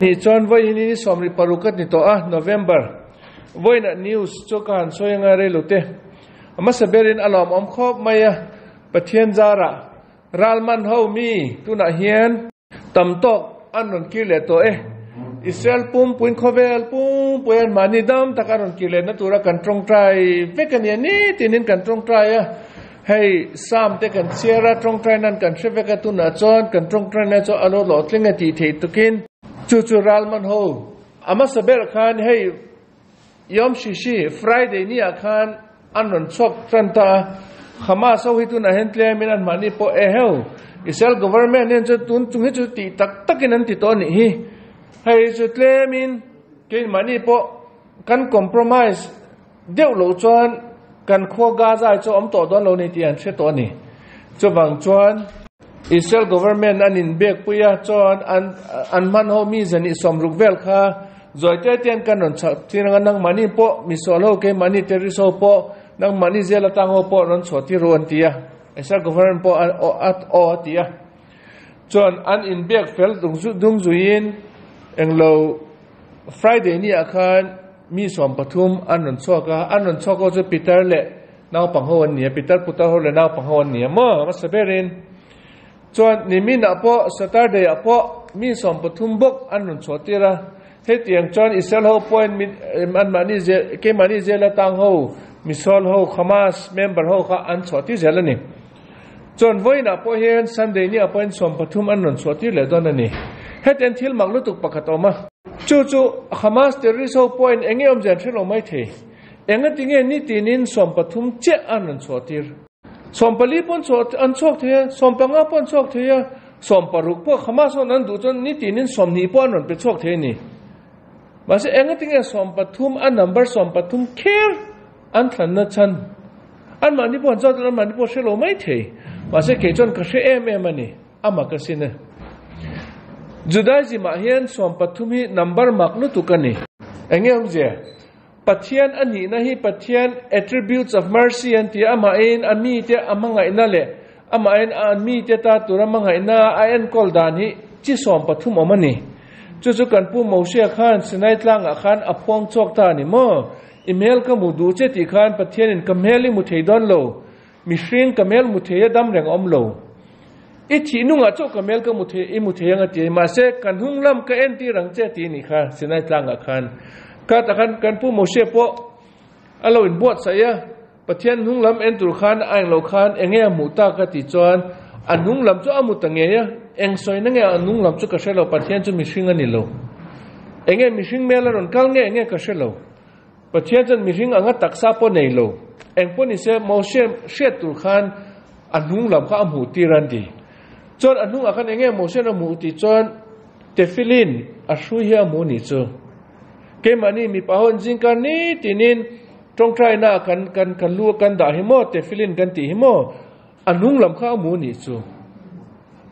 Nih chuan vawiin hi ni 16 a ni tawh a, November. Vawiinah news chu ka han sawi anga rei lo te. A hmasa berin a lawmawm khawp mai a, Pathian zarah Ralman ho mi tunah hian tam tawk an rawn kir leh tawh e. Israel pumpuiin khawvel pumpui an mahni dam tak a rawn kir lehna tura kan tawngtai vek a nia nitinin kan tawngtai a. Hei Psalm te kan chhiar a, tawngtai nan kan hre vek a, tunah chuan kan tawngtai na chu a lo hlawhtling a tih theih tukin chu chu Ralman ho a hmasa ber khan hei Yom Shishi, Friday, ni ah khan an rawn chhuak tan ta a, Hamas ho hi tunah hian tlemin an mahni pawh e heu, Israel government hian chuan tun chung hi chu tih tak takin an ti tawh a nih hi, hei chu tlemin keimahni pawh kan compromise deuh loh chuan kan khua Gaza hi chu a awm tawh dawn lo ni tih an hre tawh a ni. Chuvang chuan Israel government an inbiakpui a, chuan an an hman ho mi zahnih 60 vel kha Zawite tian kan rawn chhah tir anga nangmahni pawh misual ho keimahni terrorist ho pawh nangmahni jail atang ho pawh rawn chhuah tir ru an ti a, Israel government pawh a aw a ti a. Chuan an inbiak fel dung zuiin englo Friday ni ah khan mi 13 an rawn chhuak a, an rawn chhuak ho chu Peter leh naupang ho an ni a, Peter putar ho leh naupang ho an ni a maw hmasa berin. Chuan nimin ah pawh Saturday ah pawh mi 13 bawk an rawn chhuah tir a, hetiang chuan Israel ho pawhin mi anmahni zel keimahni zel atang ho misual ho Hamas member ho kha an chhuah tir zel a ni. Chuan vawiin ah pawh hian Sunday ni ah pawhin 13 an rawn chhuah tir leh dawn a ni. Hetiang thil mak lutuk pakhat a awm a. Chu chu Hamas terrorist ho pawhin eng nge awmzia an hre lo mai thei. Engatinge nitinin 13 chiah an rawn chhuah tir? 14 pawn chhuah an chhuak thei a, 15 pawh an chhuak thei a, 16 pawh Hamas hawn an duh chuan nitinin 20 pawh an rawn pe chhuak thei a ni. Mahse engatinge 13 a number 13 kher an thlanna chhan? Anmahni pawh an chhuak chuan anmahni pawh hre lo mai thei. Mahse kei chuan ka hre em em a ni, ama ka sin e. Judaism ah hian 13 hi number mak lutuk a ni. Enge awmzia? Pathian a nihna hi Pathian attributes of mercy an ti a, amahin a mite a hmangaihna leh amahin a mite ta tura hmangaihna a enkawl dan hi chi 13 awm a ni. Chu chu kan pu Moshe khan Sinai tlangah khan a phuang chhuak ta a ni maw? I hmel ka mu duh che tih khan Pathianin ka hmel i mu thei dawn lo, mihring ka hmel mu thei a dam reng a awm lo. I thih nungah chauh ka hmel ka mu thei, i mu thei ang a ti a, mahse kan hnung lam ka entir ang che ti a nih kha Sinai tlangah khan. Kha tak khan kan pu Moshe pawh a lo inbuatsaih a, Pathian hnung lam en tur khan a englo khan enge a hmuh tak a tih chuan a hnung lam chu a mu ta ngei a, eng sawina nge a hnung lam chu ka hre lo, Pathian chu mihring a ni lo. Enge mihring hmel a rawn kal nge enge ka hre lo. Pathian chuan mihring anga taksa pawh nei lo, eng pawh ni se Moshe hriat tur khan a hnung lam kha a hmuh tir an ti. Chuan a hnungah khan enge Moshe a hmuh tih chuan Tefillin a hrui hi a hmuh nih chu. Keimahni mipa ho zingkar nitinin tawngtaina kan kan kan lu kan dah hi maw Tefillin kan tih hi maw a hnung lam kha a hmuh nih chu.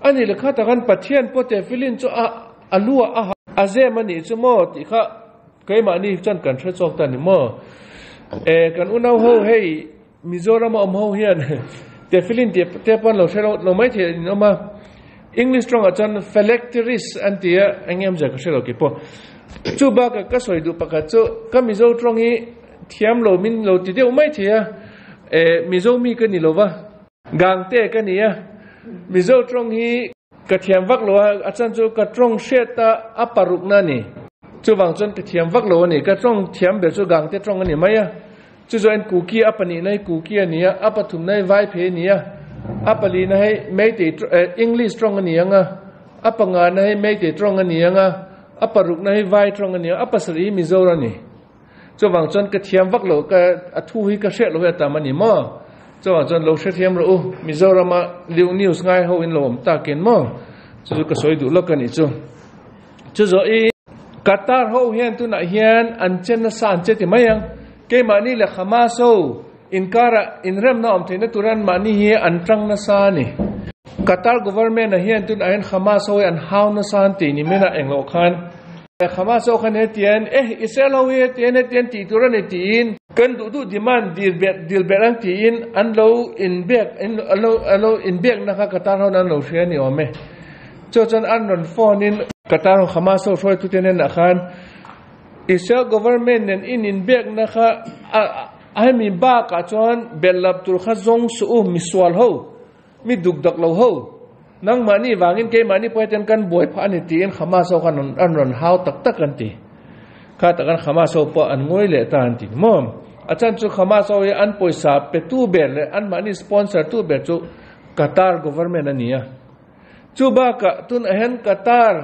Ani leh kha takan Pathian pawh Tefillin chu a a lu ah a zem a nih chu maw tih kha Keimahni chuan kan hre chawk ta ni maw? E, kan unau ho hei Mizoram a awm ho hian tefillin tih te pawh an lo hre lo mai thei in awm a. English tawngah chuan phylacteries an ti a, eng em zia ka hre lo kei pawh. Chu bakah ka sawi duh pakhat chu ka Mizo tawng hi thiam lo min lo ti deuh mai thei a, e, Mizo mi ka ni lo va, Gangte ka ni a, Mizo tawng hi Ka thiam vak lo a, a chan chu ka tawng hriat a a parukna a ni. Chuvang chuan ka thiam vak lo a ni. Ka tawng thiam ber chu Gangte tawng a ni mai a. Chu chuan Kuki a pahnihna hi Kuki a ni a, a pathumna hi Vaiphei a ni a, a palina hi Meitei English tawng a ni ang a, a pangana hi Meitei tawng a ni ang a, a parukna hi Vai tawng a ni ang a, a pasarih hi Mizo a ni. Chuvang chuan ka thiam vak lo, ka a thu hi ka hriat lo hi a tam a ni maw? Chuvang chuan lo hrethiam rawh u, Mizorama Liu News ngai ho in lo awm takin maw? Chu chu ka sawi duh lawk a nih chu. Chu zawh i Qatar ho hian tunah hian an che nasa an che ti mai ang. Keimahni leh Hamas ho inkarah inremna awm theihna tur anmahni hi an tang nasa a ni. Qatar government-ah hian tunah hian Hamas ho hi an hau nasa an tih ni menah engloh khan. Hamas ho khan hetian, Eh, Israel ho hi hetian hetian tih tur a ni tiin kan duh duh demand dil ber dil ber ang tiin an lo inbiak an lo an lo inbiakna kha Qatar ho an lo hria a ni awm e. Chu chuan an rawn phone in. Qatar ho Hamas ho hruaitute hnenah khan Israel government nen in inbiakna kha a hemi bakah chuan belh tur kha zawng suh u, misual ho, mi duk dak lo ho, nangmahni vangin keimahni pawh hetiang kan buai phah a ni tiin Hamas ho khan an rawn hau tak tak an ti. Kha takan Hamas ho pawh an ngawi leh ta an ti maw? A chhan chu Hamas ho hi an pawisa petu ber leh anmahni sponsor tu ber chu Qatar government a ni a. Chu bakah tunah hian Qatar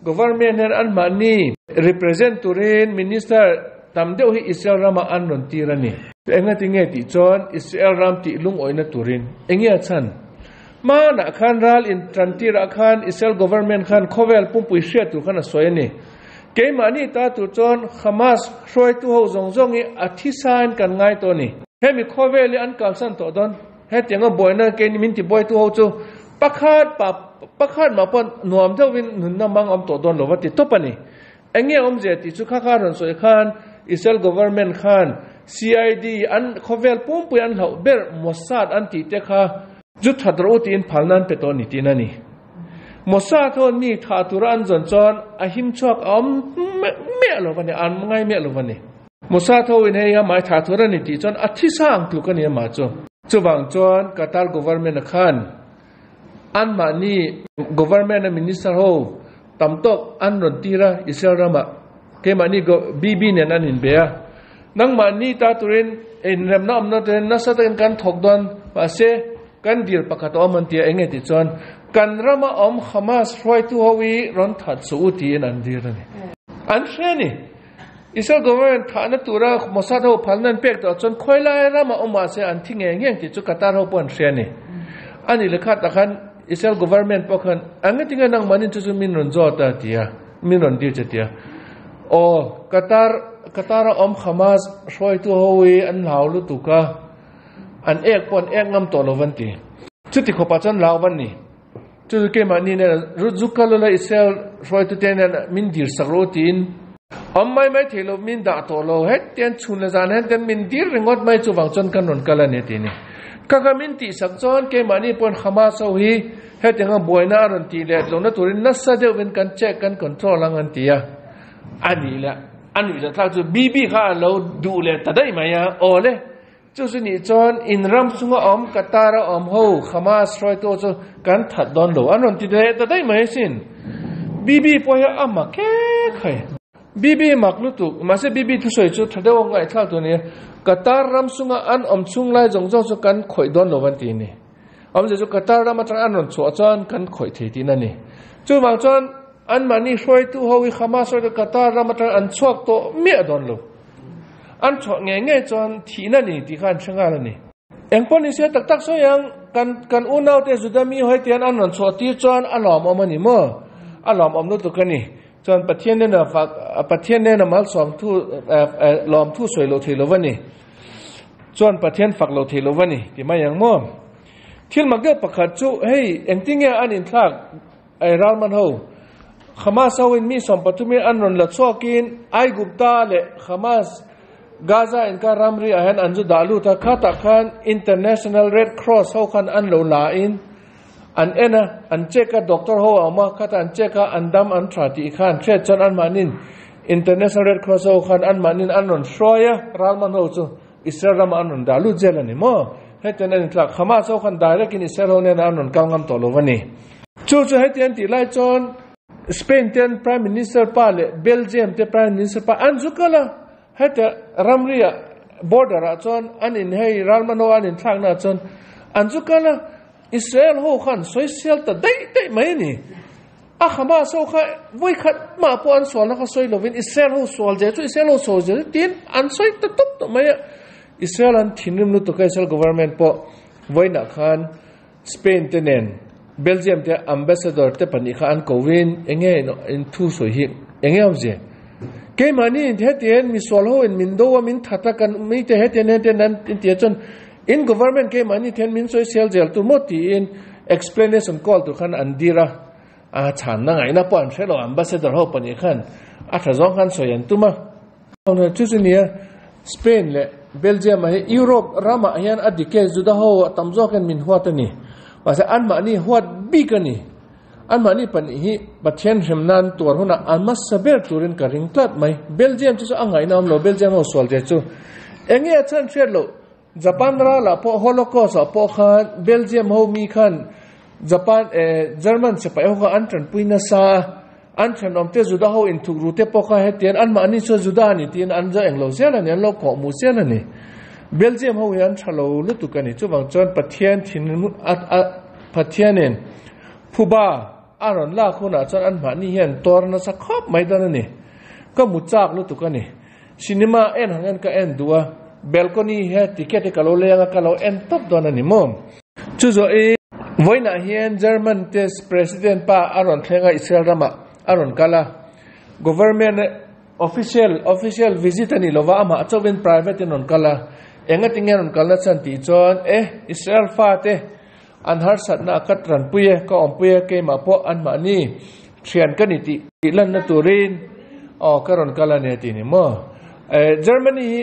government hian anmahni represent turin minister tam deuh hi Israel ramah an rawn tir a ni. Engati nge tih chuan Israel ram tih lungawihna turin enge a chhan? Hmanah khan ral intan tirah khan Israel government khan khawvel pumpui hriat tur khan a sawi a ni. Keimahni ta tur chuan Hamas hruaitu ho zawng zawng hi a thisain kan ngai tawh a ni. Hemi khawvel hi an kalsan tawh dawn. Hetianga buaina keini min tibuaitu ho chu pakhat pa pakhat mah pawh nuam deuhin nunna mang awm tawh dawn lo va ti tawp a ni. Eng nge awmzia tih chu kha kha rawn sawi khan Israel government khan CID an khawvel pumpui an hlauh ber Mossad an tih te kha zu that rawh u tiin phalna an pe tawh a ni tiin a ni. Mossad ho mi thah tura an zawn chuan a him chhuak a awm miah lo va ni, an ngai miah lo va ni. Mossad ho in hei a mai thah tur a ni tih chuan a thi sang tluk a ni amah chu. Chuvang chuan Qatar government a khan anmahni government a minister ho tam tawk an rawn tir a Israel ramah keimahni BB nen an inbe a. Nangmahni ta turin inremna awmna turin nasa takin kan thawk dawn mahse kan deal pakhat a awm an ti a enge tih chuan kan rama awm Hamas hruaitu ho hi rawn that suh u tiin an dir a ni. An hre a ni. Israel government thahna tura Mossad ho phalna an pek tawh chuan khawilai rama awm mahse an thi ngei ngei ang tih chu Qatar ho pawh an hria a ni. A nih leh khatah khan Israel government pawh khan a nge tinge nangmahni chu chu min rawn zawt a ti a, min rawn dil che ti a. Aw, Qatar, Qatar a awm Hamas hruaitu ho hi an hlau lutuk a, an ek pawh an ek ngam tawh lo van ti. Chuti khawpah chuan hlau van ni. Chu chu keimahni nen Zukalula Israel hruaitute nen min dir sak rawh u tiin awm mai mai thei lo min dah tawh lo hetian chhun leh zan hian ten min dir ringawt mai chuvang chuan kan rawn kal a ni a ti a ni. Ka ka min tih sak chuan keimahni pawhin Hamas ho hi hetianga buaina a rawn tih leh tlawhna turin nasa deuhvin kan check kan control ang an ti a. A nih leh a nuih zathlak chu Bibi kha a lo duh leh ta daih mai a, aw le. Chu chu nih chuan in ram chunga awm Qatar a awm ho Hamas hruaitu ho chu kan that dawn lo an rawn ti leh ta daih mai asin. Bibi pawh hi a mak kek hai. Bibi mak lutuk mahse Bibi thusawi chu tha deuh a ngaihthlak tur a ni a, Qatar ram chunga an awm chhung lai zawng zawng chu kan khawih dawn lo an ti a ni. Awmzia chu Qatar ram atang an rawn chhuah chuan kan khawih thei tihna a ni. Chuvang chuan anmahni hruaitu ho hi Hamas hruaitu Qatar ram atang an chhuak tawh miah dawn lo. An chhuah ngei ngei chuan thihna ni tih kha an hre nghal a ni. Eng pawh ni se tak tak sawi ang, kan kan unaute Juda mi hawi te hian an rawn chhuah tir chuan a lawmawm a ni maw? A lawmawm lutuk a ni. Chuan Pathian nena fak Pathian nena malsawm thu lawm thu sawi loh thei lo va ni. Chuan Pathian fak loh thei lo va ni ti mai ang maw? Thil mak deuh pakhat chu hei engtinge an inthlak Ai ralman ho, Hamas ho in mi 30 in an rawn la chhuakin Aigupta leh Hamas Gaza inkar ramri ah hian an zu dah lut a, khatah khan International Red Cross ho khan an lo la in an en a, an check a, doctor ho a awm a, khatah an check a, an dam an tha tih kha an hriat chuan anmahnin International Red Cross ho khan anmahnin an rawn hruai a, ralman ho chu Israel ramah an rawn dah lut zel a ni maw? Hetiang an intlak Hamas ho khan direct in Israel ho nen an rawn kal ngam tawh lo a ni. Chu chu heti an tih lai chuan Spain te an Prime Minister pa leh Belgium te Prime Minister pa an zu kal a, heta ramri ah border ah chuan an in hei ralman ho an inthlak na ah chuan an zu kal a, Israel ho khan sawisel ta daih daih mai a ni. A Hamas ho kha vawi khat mah pawh an sualna kha sawi lovin Israel ho sual zel chu Israel ho sawi zel chu tiin an sawi ta tawp tawh mai a. Israel an thinrim lutuk a Israel government pawh vawiinah khan Spain te nen Belgium te ambassador te pahnih kha an kovin enge in thu sawi hi enge awmzia keimahni in hetiang mi sual ho in min do a min that a kan mite hetiang hetiang an intia chuan In government keimahni thian min sawisel zel tur maw tiin explanation call tur khan an dir a, a chhanna ngaihna pawh an hre lo, ambassador ho pahnih khan a tha zawng khan sawi an tum a. Chu chu nia Spain leh Belgium ah hi Europe ramah hian a dik e, Juda ho a tam zawk hian min huat a ni, mahse anmahni huat bik a ni. Anmahni pahnih hi Pathian hrem nan tuar hunah a hmasa ber turin ka ring tlat mai. Belgium chu chu a ngaihna awm lo, Belgium ho sual ve chu eng nge a chhan hriat loh. Japan ralah pawh Holocaust ah pawh khan Belgium ho mi khan Japan eh German sipai ho kha an tanpui nasa a, an thenawm te Juda ho inthuk ru te pawh kha hetian anmahni chuan Juda a ni tiin an zo englo zel a ni, an lo kawh mu zel a ni. Belgium ho hi an tha lo lutuk a ni. Chuvang chuan Pathian thin a a Pathianin phuba a rawn lak hunah chuan anmahni hian tawr nasa khawp mai dawn a ni. Ka mu chak lutuk a ni. Cinema en ang en ka en duh a, balcony hian ticket hi ka lo leng a, ka lo en tawp dawn a ni maw? Chu zawh i vawiinah hian German test president pa a rawn thleng a, Israel ramah a rawn kal a, government official official visit a ni lova, amah chauhin private in rawn kal a, enga tinge a rawn kalna chhan tih chuan e Israel fate an harsatna a kat ranpui e, ka awmpui e, keimah pawh anmahni thian ka ni tih tih lanna turin aw ka rawn kal a ni a ti ni maw. Eh, Germany hi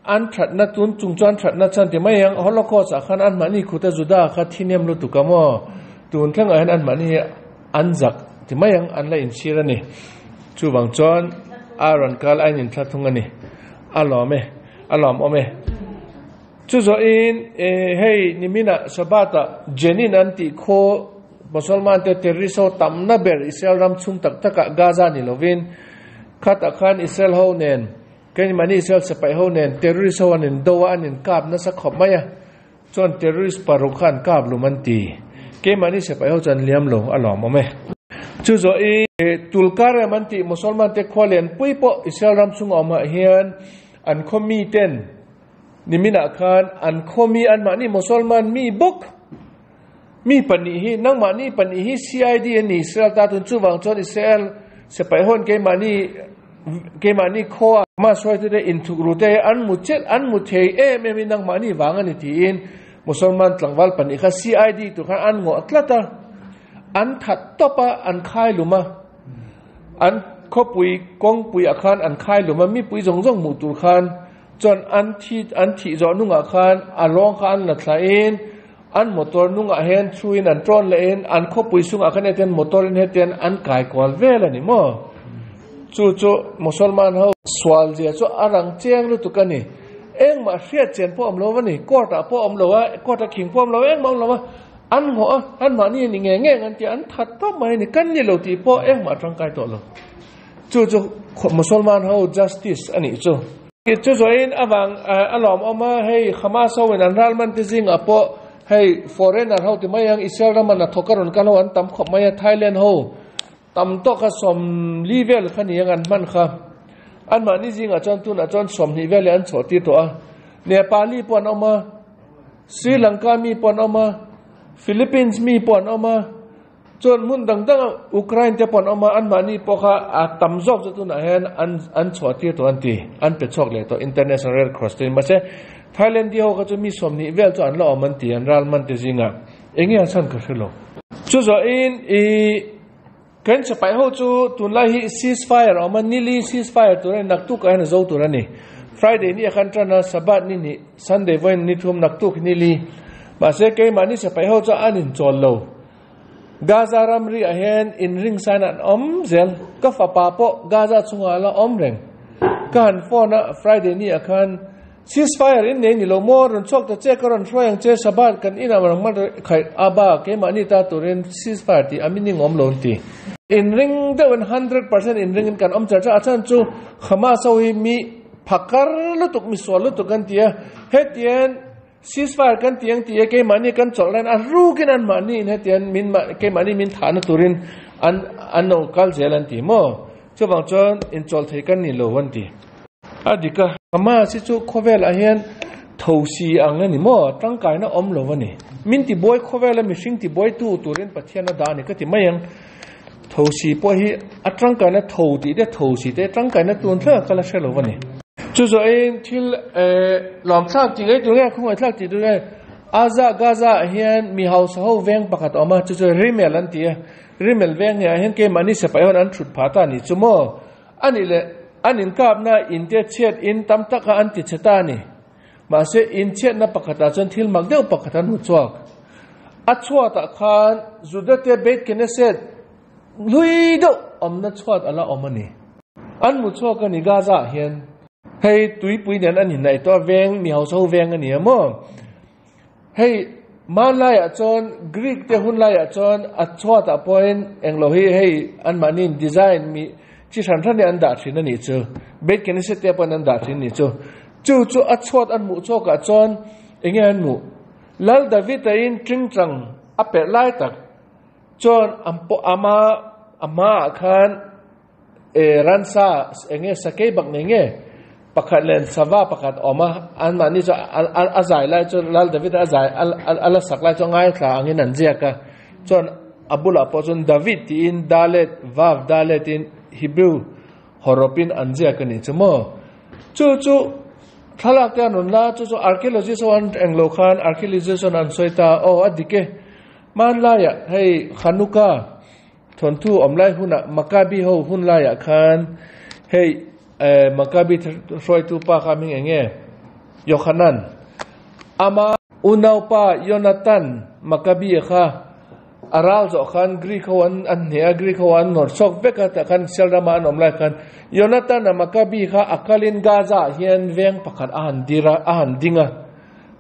an thatna tun chung chuan thatna chhan ti mai ang, Holocaust ah khan anmahni khuta Juda kha thinem lutuk a maw, tun thlengah hian anmahni hi an zak ti mai ang, an la inchhir a ni. Chuvang chuan a rawn kal a ininthlak thung a ni. A lawm e, a lawmawm e. Chu zawhin hei niminah Shabbat-ah Jenin an tih khaw Mosolman te terrorist ho tamna ber Israel ram chhung tak takah Gaza ni lovin khatah khan Israel ho nen keimahni Israel sipai ho nen terrorist ho an indo a an inkap nasa khawp mai a chuan terrorist paruk kha an kap lum an ti keimahni sipai ho chu an liam lo a lawmawm e. Chu zawhin Tulkarem an tih Mosolman te khua lianpui pawh Israel ram chhung a awmah hian an khaw miten Niminah khan an khawmi anmahni Mosolman mi bawk mi pahnih hi nangmahni pahnih hi CID an ni Israel ta tun chuvang chuan Israel sipai hawn keimahni keimahni khaw Hamas hruaitute inthuk ru te an mu chelh an mu thei em em in nangmahni vang a ni tiin Mosolman tlangval pahnih kha CID tur khan an ngawh tlat a an that tawp a an khai lum a an khawpui kawngpui ah khan an khai lum a mipui zawng zawng hmuh tur khan Chuan an thi an thih zawh nungah khan a lawng kha an la thlahin an motor nungah hian chhuin an tawn lehin an khawpui chungah khan hetian motor in hetian an kai kual vel a ni maw? Chu chu Mosolman ho sual zia chu a rang chiang lutuk a ni. Engmah hriat chian pawh awm lo a ni. Court ah pawh awm lo a, court a khing pawh awm lo a, engmah awm lo a. An nghawh a, anmahni a ni ngei ngei ang an ti a, an that tawp mai a ni. Kan ni lo tih pawh engmah a tangkai tawh lo. Chu chu Mosolman ho justice a nih chu. Chu zawhin avang a lawm awm a, hei Hamas ho in an ral man te zingah pawh hei foreigner ho ti mai ang Israel rama hnathawk a rawn kal ho an tam khawp mai a, Thailand ho tam tawk kha sawmli vel kha ni ang an hman kha. Anmahni zingah chuan tunah chuan sawmhnih vel hi an chhuah tir tawh a. Nepali pawh an awm a, Sri Lanka mi pawh an awm a, Philippines mi pawh an awm a, Chuan hmun dang dang a Ukraine te pawh an awm a, anmahni pawh kha a tam zawk chu tunah hian an an chhuah tir tawh an ti, an pe chhuak leh tawh International Red Cross te in. Mahse Thailand di ho kha chu mi sawmhnih vel chu an la awm an ti, an ral man te zingah eng nge a chhan ka hre lo. Chu zawhin i kan sipai ho chu tunlai hi ceasefire a awm a, nili ceasefire tur a ni, naktuk ah hian a zo tur a ni. Friday ni a khan tan a, Sabbath ni hnih, Sunday vawiin ni thum, naktuk nili. Mahse keimahni sipai ho chu an inchawl lo. Gaza ramri ah hian inring sain an awm zel. Ka fapa pawh Gaza chungah a la awm reng. Ka han phone a, Friday ni ah khan ceasefire in nei ni lo maw, rawn chhuak ta che, ka rawn hruai ang che, Shabbat kan inah rawn hman khaih a ba, keimahni ta turin ceasefire tih a meaning awm lo an ti. Inring deuhin 100% inringin kan awm char char, a chhan chu Hamas ho hi mi phakar lutuk, mi sual lutuk an ti a, hetiang Ceasefire kan ti ang tih e keimahni kan chawlh laiin a rukin anmahni in hetiang min keimahni min thahna turin an an lo kal zel an ti maw? Chuvang chuan inchawlh thei kan ni lo an ti. A dik a. Hamas hi chu khawvelah hian thosi ang a ni maw? Tangkaina awm lo a ni. Min tibuai khawvela mihring tibuaitu turin Pathian a dah a ni ka ti mai ang. Thosi pawh hi a tangkaina tho tih te thosi te tangkaina tun thleng a kal a hre lo a ni. Chu zawhin thil lawmthlak tih ngei tur nge khawngaihthlak tih tur nge Aza Gaza ah hian mi hausa ho veng pakhat a awm a chu chu Rimel an ti a Rimel veng nge ah hian keimahni sipai ho an thut phah ta a ni chu maw a nih leh an inkapna in te chhiat in tam taka an ti chhe ta a ni mahse in chhiatna pakhatah chuan thil mak deuh pakhat an hmu chhuak. A chhuatah khan Judate Beit Knesset hlui deuh awmna chhuat a la awm a ni. An hmu chhuak a ni Gaza ah hian. Hei tuipui nen an innaih tawh a veng mi hausa ho veng a ni a maw? Hei hmanlaiah chuan Greek te hunlaiah chuan a chhuatah pawhin englo hi hei anmahniin design mi chi hran hran hi an dah thin a nih chu. Beit Knesset te pawhin an dah thin a nih chu. Chu chu a chhuat an hmuh chhuakah chuan enge an hmuh? Lal David-a in tingtang a perh lai tak chuan an pawh ama a hmaah khan e ransa enge sakei bak nei nge pakhat len sava pakhat a awm a, anmahni chu a zai lai chu Lal David-a a zai a la sak lai chu a ngaithla angin an ziak a, chuan a bulah pawh chuan David tiin Dalet Vav Dalet in Hebrew hawrawpin an ziak a nih chu maw? Chu chu thlalak te an rawn la, chu chu archaeologist ho an englo khan archaeologist chuan an sawi ta, aw a dik e, hmanlaiah hei Hanukkah thawnthu awm lai hunah Maccabi ho hun laiah khan hei eh Maccabi hruaitu pa kha hming eng nge? Yohanan ama unaupa Yonatan Maccabi-a kha A ral zawh khan Greek ho an an hneh a, Greek ho an nawr chhuak vek a, tah khan Israel rama an awm lai khan Jonathan-a Maccabi kha a kalin Gaza ah hian veng pakhat a han dir a, a han ding a.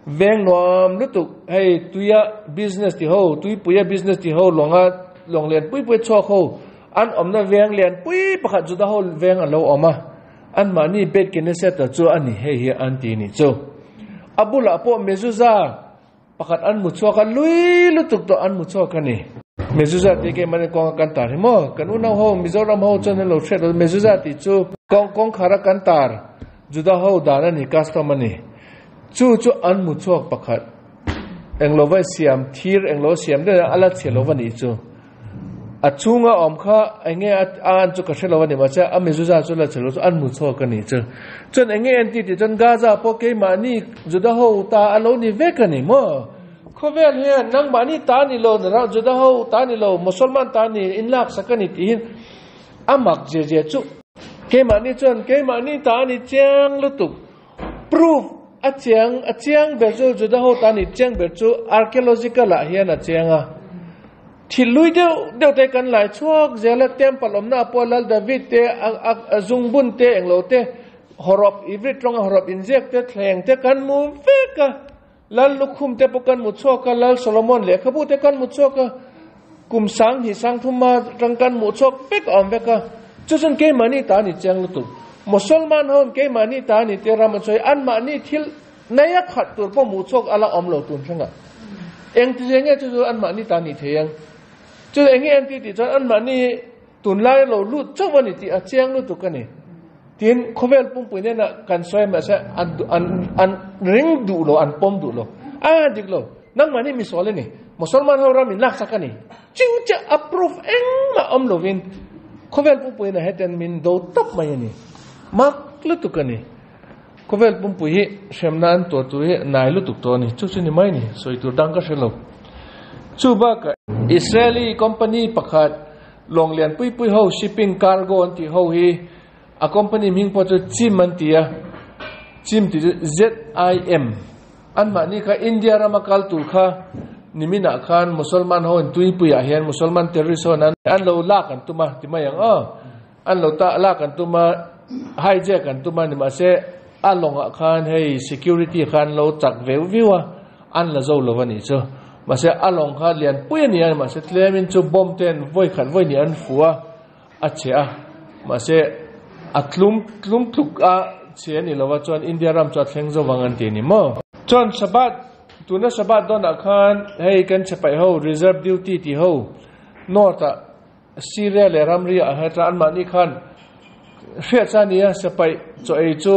Veng nuam lutuk, hei tuia business ti ho, tuipuia business ti ho lawnga lawng lian pui pui chhuak ho an awmna veng lian pui pakhat Juda ho veng a lo awm a, anmahni Beit Knesset-a chu a ni hei hi an ti nih chu. A bulah pawh mezuzah Pakhat an mu chhuak a, lui lutuk tawh an mu chhuak a ni. Mezuzah tih keimah nen kawnga kan tar hi maw? Kan unau ho, Mizoram ho chuan an lo hriat lo. Mezuzah tih chu kawng kawngkhara kan tar Juda ho dan a ni, custom a ni. Chu chu an mu chhuak pakhat. Englo va siam, thir englo siam deuh a la chhe lo va nih chu. A chhunga awm kha enge a an chu ka hre lo a ni mahse a mezuzah chu la chhe lo chu an hmu chhuak a ni chu. Chuan enge an ti tih chuan Gaza pawh keimahni Juda ho ta a lo ni vek a ni maw? Khawvel hian nangmahni ta ni lo Juda ho ta ni lo Mosolman ta ni in laksak a ni tihin a mak zia zia chu. Keimahni chuan keimahni ta a ni chiang lutuk proof a chiang a chiang ber chu Juda ho ta ni chiang ber chu archaeological ah hian a chiang a. Thil lui deuh deuh te kan lai chhuak zel a, temple awmna ah pawh Lal David te a zungbun te englo te hawrawp Ivrit rawnga hawrawp inziak te thleng te kan hmu vek a, Lal lukhum te pawh kan hmu chhuak a, Lal Solomon lehkhabu te kan hmu chhuak a, kum 2000 3000 atang kan hmuh chhuak vek a awm vek a, chu chuan keimahni ta a ni chiang lutuk. Mosolman ho keimahni ta a ni te ram an sawi anmahni thil Nei a khat tur pawh hmuh chhuak a la awm lo tun thlengah. Engti nge chu chu anmahni ta ni thei ang? Chu eng nge an ti tih chuan anmahni tunlai lo lut chauh a ni tih a chiang lutuk a ni. Tin, khawvel pumpui nena kan sawi mahse an an an ring duh lo, an pawm duh lo. A dik lo, nangmahni misual i ni, Mosolman ho ram in laksak a ni. Chiu chiah a proof engmah awm lovin khawvel pumpui na hetian min do tawp mai a ni. Mak lutuk a ni. Khawvel pumpui hi hremna an tuah tur hi nai lutuk tawh a ni. Chu chu ni mai ni, sawi tur dang ka hre lo. Chu bakah Israeli company pakhat lawng lian pui pui ho shipping cargo an tih ho hi a company hming pawh chu Zim an ti a, Zim tih chu ZIM. Anmahni kha India rama kal tur kha niminah khan Musalman ho in tuipuiah hian Musalman terrorist ho an lo lak an tum a ti mai ang aw. An lo ta lak an tum a, hijack an tum a ni mahse a lawngah khan hei security khan lo chak veu viau a, an la zo lo a nih chu. Mahse a lawng kha lian pui a ni a, mahse tlemin chu bomb ten vawi khat vawi hnih an fu a, a chhe a, mahse a tlum tlum tluk a chhe a ni lo a chuan India ram chu a thleng zo vang an ti a ni maw. Chuan Shabbat, tuna Shabbat dawnah khan hei kan chhe paih ho reserve duty tih ho north ah Syria leh ramri ah heta anmahni khan hriat sa nia sipai chaw ei chu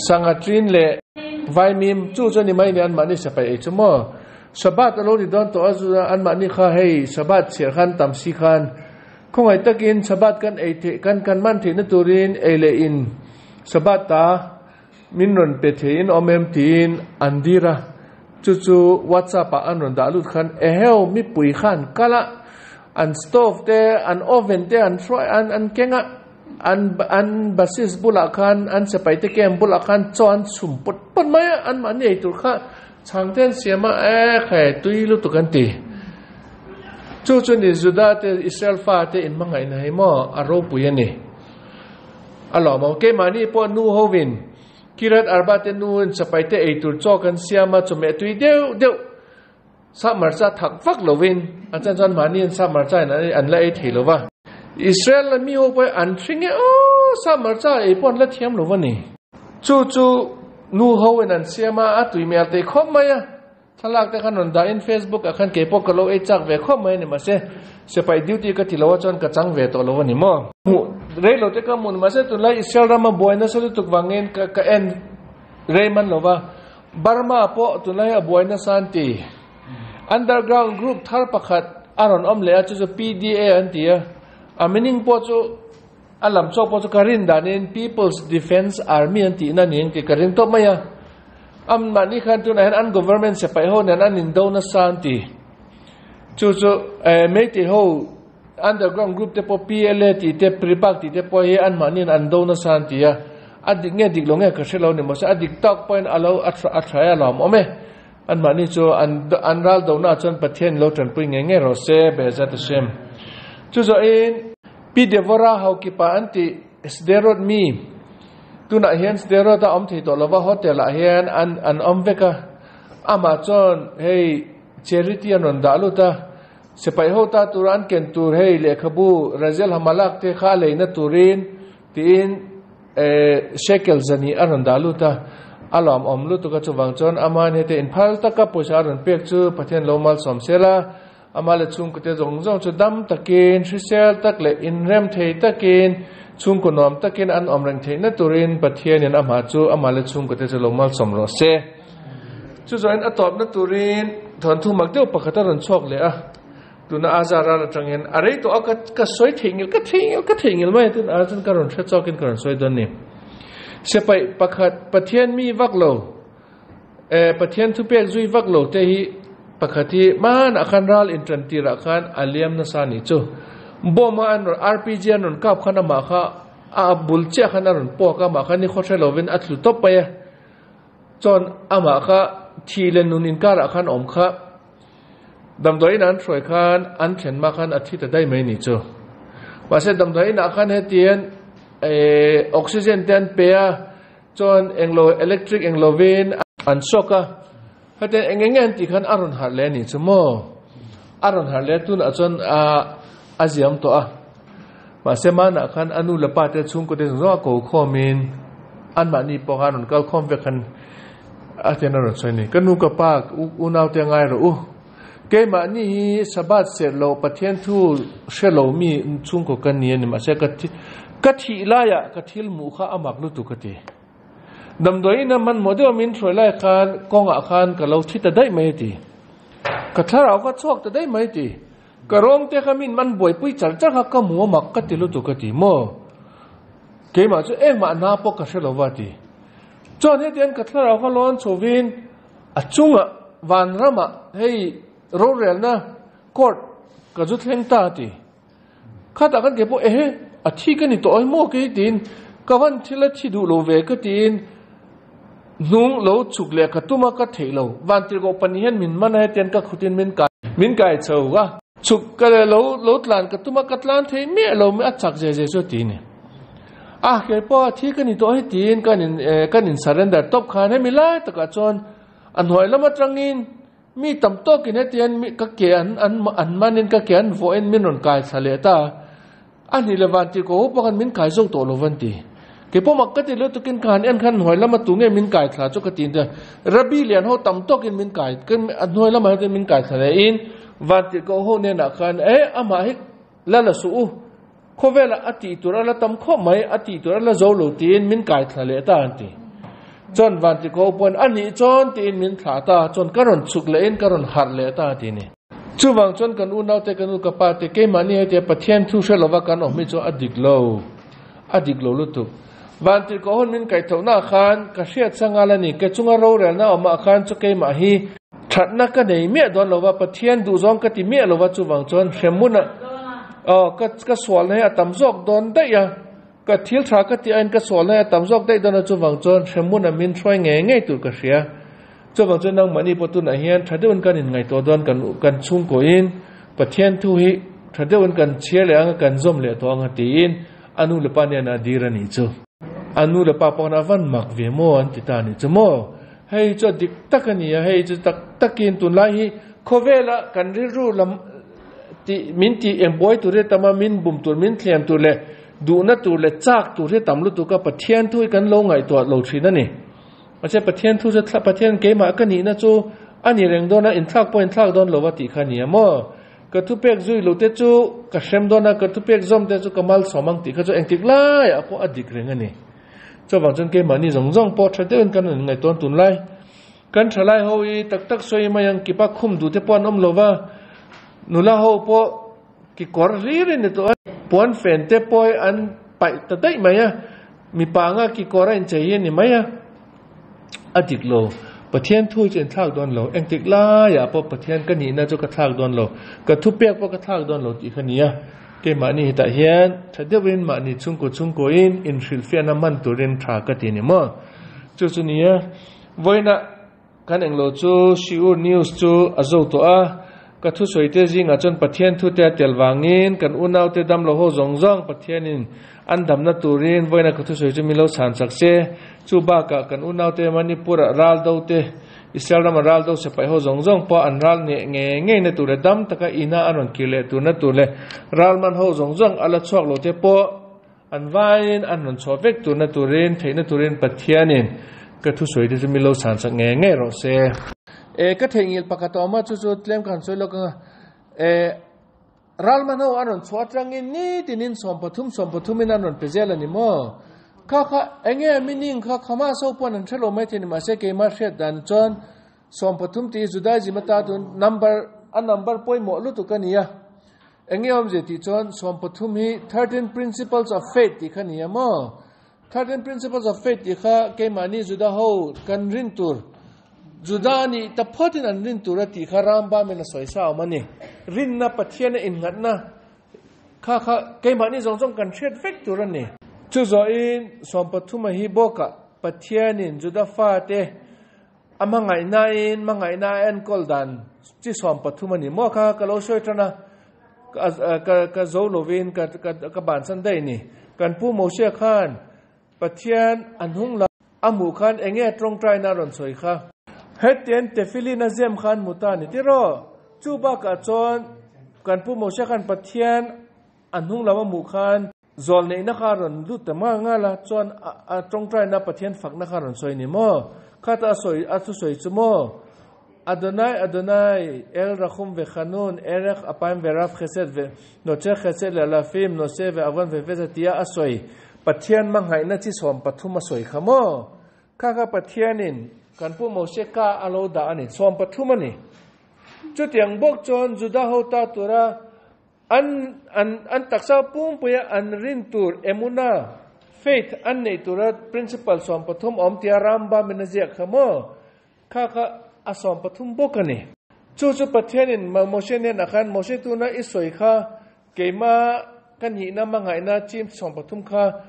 sangha trin leh vaimim chu chu ni mai ni anmahni sipai ei chu maw Shabbat a lo ni dawn tawh a chu anmahni kha hei Shabbat chhiar khan tam si khan khawngaih takin Shabbat kan ei theih kan kan man theihna turin ei leh in Shabbat ta min rawn pe theiin awm em tiin an dir a, chu chu WhatsApp ah an rawn dah lut khan eheu mipui khan kal a, an stove te an oven te an hruai an an keng a, an an basis bulah khan an sipai te camp bulah khan chaw an chhum pawt pawt mai a, anmahni ei tur kha chhang te an siam a, e khai tui lutuk an ti. Chu chu ni Juda te Israel fa te in hmangaihna hi maw a ropui a ni. A lawmawm. Keimahni pawh nu hovin Kiryat Arba te nu in chapai te ei tur chaw kan siam a, chawhmeh tui deuh deuh sap hmarcha thak vak lovin an chan chuan mahni in sap hmarcha in an la ei thei lo va. Israel la mi ho pawh an hring e aw sap hmarcha ei pawh an la thiam lo va ni. Chu chu nu ho in an siam a, a tui hmel thei khawp mai a. Thlalak te khan rawn dah in Facebook ah khan keipawh ka lo ei chak ve khawp mai a ni mahse sipai duty ka ti lo a chuan ka chang ve tawh lo a ni maw. Hmuh rei lo te ka hmuh ni mahse tunlai Israel rama buai nasa lutuk vangin ka ka en rei man lo va, Burma pawh tunlai a buai nasa an ti. Underground group thar pakhat a rawn awm leh a chu chu PDA an ti a, a meaning pawh chu a lam chawk pawh chu ka rin danin People's Defence Army an tihna niin ka ring tawp mai a. Am mahni khan tunah hian an government sipai ho nen an indo nasa an ti. Chu chu eh Meitei ho underground group te pawh PLA tih te Prepak tih te pawh hi an mahniin an do nasa an ti a. A dik nge dik lo nge ka hre lo ni mahse a dik tak pawhin a lo a a tha a lawmawm e. An mahni chu an an ral donaah chuan Pathian lo tanpui ngei ngei rawh se Be'ezrat Hashem. Chu zawhin Pi Devorah Haukipa an tih Sderot mi Tunah hian Sderot a awm thei tawh lova hotel ah hian an an awm vek a, amah chuan hei charity an rawn dah lut a, sipai ho ta tura an ken tur hei lehkhabu Razel Hamalak te kha a leina turin tiin eh shekel zani a rawn dah lut a, a lawmawm lutuk a chuvang chuan aman hete inphal taka pawisa a rawn pek chu Pathian lo malsawm sel a. Amah leh chhungkute zawng zawng chu dam takin, hrisel tak leh inrem thei takin, chhungkaw nuam takin an awm reng theihna turin Pathianin amah chu amah leh chhungkute chu lo malsawm rawh se. Chu zawhin a tawpna turin thawnthu mak deuh pakhat a rawn chhuak leh a, tuna Azar ral atangin a rei tawh a, ka ka sawi theih ngil, ka theih ngil, ka theih ngil mai a, tun ah chuan ka rawn hre chawkin ka rawn sawi dawn ni. Sipai pakhat Pathian mi vak lo. Eh, Pathian thupek zui vak lo te hi pakhat hi hmanah khan ral intan tirah khan a liam nasa a nih chu. Bomb a an rawn RPG an rawn kap khan amah kha a bul chiah khan a rawn puak a, amah kha ni khawhre lovin a tlu tawp mai a. Chuan amah kha thih leh nun inkarah khan awm kha damdawiin an hruai khan an thlen hma khan a thi ta daih mai a nih chu. Mahse damdawiinah khan hetiang eh oxygen te an pe a. Chuan englo electric eng lovin an shock a, hetiang eng eng nge an tih khan a rawn harh leh a nih chu maw? A rawn harh leh a tunah chuan a ziam tawh a, mahse manah khan a nu leh pa te chhungkaw te zawng zawng a ko khawmin anmahni pawh khan a rawn kal khawm vek khan a tian a rawn sawi a ni. Ka nu ka pa unau te ngai rawh u, keimahni hi Sabbath serh loh Pathian thu hre lo mi chhungkaw ka ni a ni mahse ka ka thih laiah ka thil hmuh kha a mak lutuk ka ti. Damdawiin a hmanhmawh deuh a min hruai lai khan kawngah khan ka lo thi ta daih mai a ti. Ka thlarau kha chhuak ta daih mai a ti. Ka rawng te kha min man buaipui char char kha ka hmu a mak ka ti lutuk ka ti maw? Keimah chu engmah hna pawh ka hre lo va a ti. Chuan hetiang ka thlarau kha lawn chhovin A chungah vanramah hei rorelna court ka zu thleng ta a ti. Khatah kan ke pawh ehe a thi ka ni tawh maw kei tiin ka van thil a thi duh lo ve ka tiin hnung lo chhuk leh ka tum a ka theih lo. Vantirhkoh pahnih hian min man a hetian ka khutin min kai min kai chho a. Chhuk ka leh lo lo tlan ka tum a ka tlan thei miah lo a chak zeh zeh chu a ti ni. A kei pawh a thi ka ni tawh hi tiin kan in eh kan in surrender tawp khan hemi lai takah chuan a hnuai lam atangin mi tam tawkin hetian mi ka ke an an an manin ka ke an vawhin min rawn kai thla leh ta a ni le van tih ko pawh khan min kai zo tawh lo van ti kei pawh mak ka ti lutukin ka han en khan hnuai lama tu nge min kai thla chu ka ti in Rabbi lian ho tam tawkin min kai a hnuai lamah hian min kai thla leh in van tih ko ho hnenah khan eh amah hi la la suh u Khawvelah a tih tur a la tam khawp mai, a tih tur a la zo lo tiin min kai thla leh ta an ti. Chuan Vantikho pawn a nih chuan tiin min thlah ta, chuan ka rawn chhuk lehin ka rawn harh leh ta a ti ni. Chuvang chuan kan unaute, kan u ka pa te, keimahni hetia Pathian thu hre lova kan awm hi chu a dik lo, a dik lo lutuk. Vantirhkoh hun min kaihthohnaah khan ka hriat sangal a ni, ke chunga rorelna awmah khan chu keimah hi thatna ka nei miah dawn lova, Pathian duhzawng ka ti miah lova, chuvang chuan hremhmun ah ka ka sualna hi a tam zawk dawn daih a, ka thil tha ka tih aiin ka sualna hi a tam zawk daih dawn a, chuvang chuan hremhmun ah min hruai ngei ngei tur ka hria. Chuvang chuan nangmahni pawh tunah hian tha deuhin kan inngaihtuah dawn kan kan chhungkawiin. Pathian thu hi tha deuhin kan chhiar leh anga kan zawm leh tawh anga tiin a nu leh pa nen a dir a nih chu. A nu leh pa pawh khan a van mak ve maw an ti ta a nih chu maw. Hei chu a dik tak a ni a, hei chu tak takin tunlai hi khawvela kan rilru lam tih min tih eng buai tur hi a tam a, min bum tur, min thlem tur leh duhna tur leh chak tur hi a tam lutuk a, Pathian thu hi kan lo ngaihtuah lo thin a ni. Mahse Pathian thu chu Pathian keimah ka nihna chu a ni reng dawn a, inthlak pawh inthlak dawn lo a tih kha a ni a maw? Ka thupek zui lo te chu ka hrem dawn a, ka thupek zawm te chu ka malsawm ang tih kha chu engtik laiah pawh a dik reng a ni. Chuvang chuan keimahni zawng zawng pawh tha deuhin kan rawn ngaihtuah tunlai. Kan thalai ho hi tak tak sawi mai ang kipa khum duh te pawh an awm lo va, nula ho pawh kekawr hlir in ni tawh a, puan fen te pawh hi an paih ta daih mai a, mipa anga kekawr a inchei hi a ni mai a, a dik lo. Pathian thu hi chu inthlak dawn lo, engtik laiah pawh Pathian ka nihna chu ka thlak dawn lo, ka thupek pawh ka thlak dawn lo tih kha ni a. Keimahni hetah hian tha deuhin mahni chhungkaw chhungkawin inhrilhfiahna hman turin tha ka ti ni maw? Chu chu nia, vawiina kan englo chu Shiur News chu a zo tawh a, ka thusawite zingah chuan Pathian thute a tel vangin kan unaute damlo ho zawng zawng Pathianin an damna turin vawiina ka thusawi chu min lo chhan chak se. Chu bakah kan unaute Manipur-ah ral do te, Israel rama ral do sipai ho zawng zawng pawh an ral neh nge ngei na tur leh dam taka ina an rawn kir leh tur na tur leh ral man ho zawng zawng a la chhuak lo te pawh an vaiin an rawn chhuah vek tur na turin theihna turin Pathianin ka thusawi te chu min lo chhan chak nge ngei rawh se. E ka theihnghilh pakhat a awm a, chu chu tlem ka han sawi lawk ang a. E ral man ho an rawn chhuah atangin nitinin 13 13 in an rawn pe zel a ni maw? Kha kha enge meaning kha Hamas ho pawn an hre lo mai thei ni mahse keimah hriat dan chuan 13 tih hi Judaism ata tun number a number pawimawh lutuk a ni a. Enge awmzia tih chuan 13 hi 13 principles of faith tih kha ni a maw? 13 principles of faith tih kha keimahni Juda ho kan rin tur Juda nih ta phawtin an rin tur a tih kha Rambam in a sawi sa awm a ni. Rinna Pathian a innghatna kha kha keimahni zawng zawng kan hriat vek tur a ni. Chu zawhin 13 a hi bawkah Pathianin Juda fate a hmangaihnain hmangaihna a enkawl dan chi 13 a ni maw kha ka lo sawi tan a, ka ka zo lovin ka ka bansan daih a ni. Kan Pu Moshe khan Pathian a hnung lam a hmuh khan enge a tawngtaina a rawn sawi kha? Hetiang tefillin a zem khan hmu ta a ni tiraw? Chu bakah chuan kan Pu Moshe khan Pathian a hnung lam a hmuh khan zawl neihna kha a rawn lut ta ngal ngal a, chuan a tawngtaina Pathian fakna kha a rawn sawi a ni maw? Khata a sawi a thusawi chu maw? Adonai Adonai El Rachum Vechanun Erech Apaim Verav Chesed Ve Noche Chesed Le'alafim Nose Ve'avon Vefez tia a sawi Pathian hmangaihna chi 13 a sawi kha maw? Kha kha Pathianin kan Pu Moshe ka a lo dah a ni, 13 a ni. Chutiang bawk chuan Juda ho ta tura an an an taksa pumpuia an rin tur emuna, faith, an neih tura principle 13 awm tia Rambam in a ziak kha maw? Kha kha a 13 bawk a ni. Chu chu Pathianin Moshe hnenah khan, Moshe tuna i sawi kha keima ka nihna hmangaihna chim 13 kha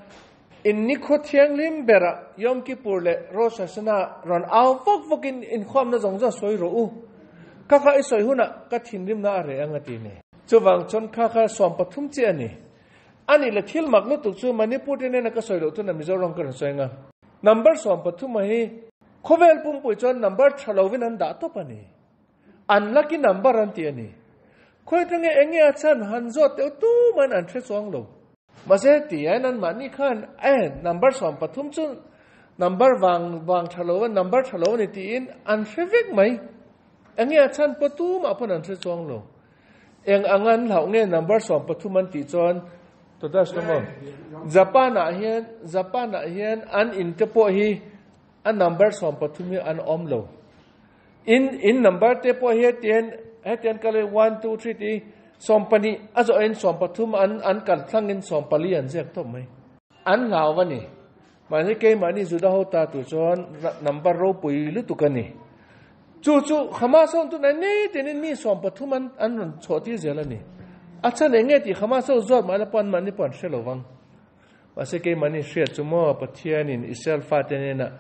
in nikhaw thianghlim berah Yom Kippur leh Rosh Hashanah rawn au vak vakin inkhawmna zawng zawng sawi rawh u. Kha kha i sawi hunah ka thinrimna a reh ang a ti ni. Chuvang chuan kha kha 13 chiah a ni. A nih leh thil mak lutuk chu Manipur te nena ka sawi loh tuna Mizoram ka rawn sawi ang a. Number 13 a hi Khawvel pumpui chuan number tha lovin an dah tawp a ni. An lucky number an ti a ni. Khawi atange eng nge a chhan han zawt deuh tumahin an hre chuang lo. Mahse hetiang anmahni khan e number 13 chu number vang vang tha lo a number tha lo a ni tiin an hre vek mai. Eng nge a chhan pawh tumah pawn an hre chuang lo. Eng ang an hlauh nge number 13 an tih chuan Todas lo maw? Japan ah hian Japan ah hian an in te pawh hi a number 13 hi an awm lo. In in number te pawh hi hetian hetian kal in 1 2 3 ti 12 a zawh in 13 an an kal thlangin 14 an ziak tawp mai. An hlau a ni. Mahni keimahni Juda ho ta tur chuan number ropui lutuk a ni. Chu chu Hamas ho tun ni tinin mi 13 an an rawn chhuah tir zel a ni. A chhan eng nge tih Hamas ho zawt mahla pawh an mahni pawh an hre lo vang. Mahse keimahni hriat chu maw Pathianin Israel fate nena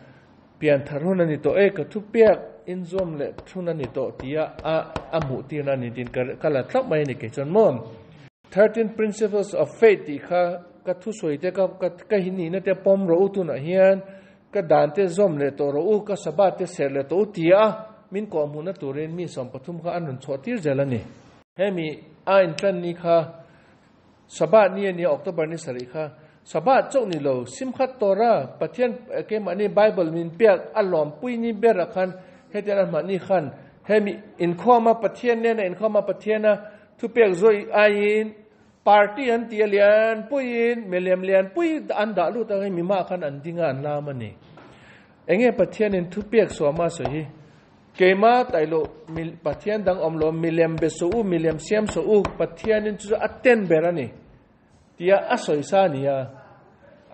pian thar hun a ni tawh e ka thu piak in zawm leh thun a ni tawh tia a a hmuh tirna a ni tiin ka ka la thlauh mai a ni kei chuan maw. 13 Principles of Faith tih kha ka thusawi te ka ka ka hi nihna te pawm rawh u tunah hian ka dan te zawm leh tawh rawh u ka Sabbath te serh leh tawh u tia min kawhhmuhna turin mi 13 kha an rawn chhuah tir zel a ni. Hemi a intlan ni kha Sabbath ni a nia October ni sarih kha Sabbath chauh ni lo Simchat Torah Pathian keimahni Bible min pek a lawmpui ni berah khan hetiang a hmahni khan hemi inkhawma Pathian nena inkhawma Pathiana thupek zawih aiin party an ti a lian puiin milem lian pui an dah lut ang hemi mah khan an ding a an lam a ni. Enge Pathianin thupek suama sawi hi? Keima tailo mi Pathian dang awm lo, milem be suh u, milem siam suh u, Pathianin chu chu a ten ber a ni, tia a sawi sa a ni a.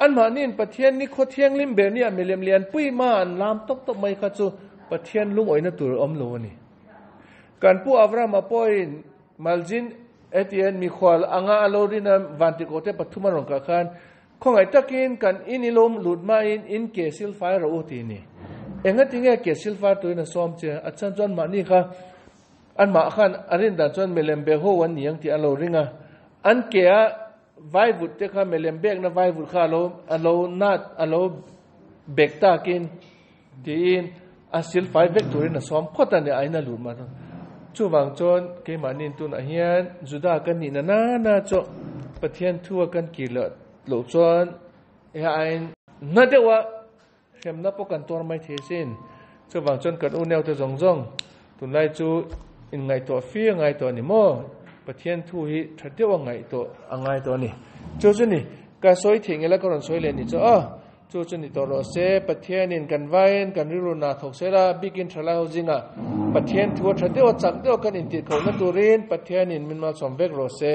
Anmahniin Pathian ni khaw thianghlim ber nia milem lianpui ma an lam tawp tawp mai kha chu Pathian lungawihna tur a awm lo a ni. Kan pu Avrahama pawhin Maljin etian mikhual anga a lo rin a vantikote pathum a rawn kah khan Khawngaih takin kan in i lawm lut hmain in ke silfai rawh u ti ni. Engatinge ke silfai turin a sawm che? A chhan chuan mahni kha anmah khan a rin dan chuan milem be ho an ni ang tih a lo ring a. An ke a vaivut te kha milem bekna vaivut kha a lo a lo nat a lo bek takin tiin a silfai vek turin a sawm phawt a ni a in a lut mah chuvang chuan keimahni tunah hian Juda kan nihna nana chu Pathian thu a kan kir loh loh chuan he aiin na deuha hremna pawh kan tuar mai thei asin chuvang chuan kan unau te zawng zawng tunlai chu inngaihtuah fir a ngai tawh a ni maw Pathian thu hi tha deuh a ngaihtuah a ngai tawh a ni chu chu ni ka sawi theih ngela ka rawn sawi leh ni chu aw. Chu chu ni tawh rawh se, Pathianin kan vaiin kan rilru hna thawk sel a, bikin thalai ho zingah Pathian thu a tha deuh a chak deuh a kan intihkhauhna turin Pathianin min malsawm vek rawh se.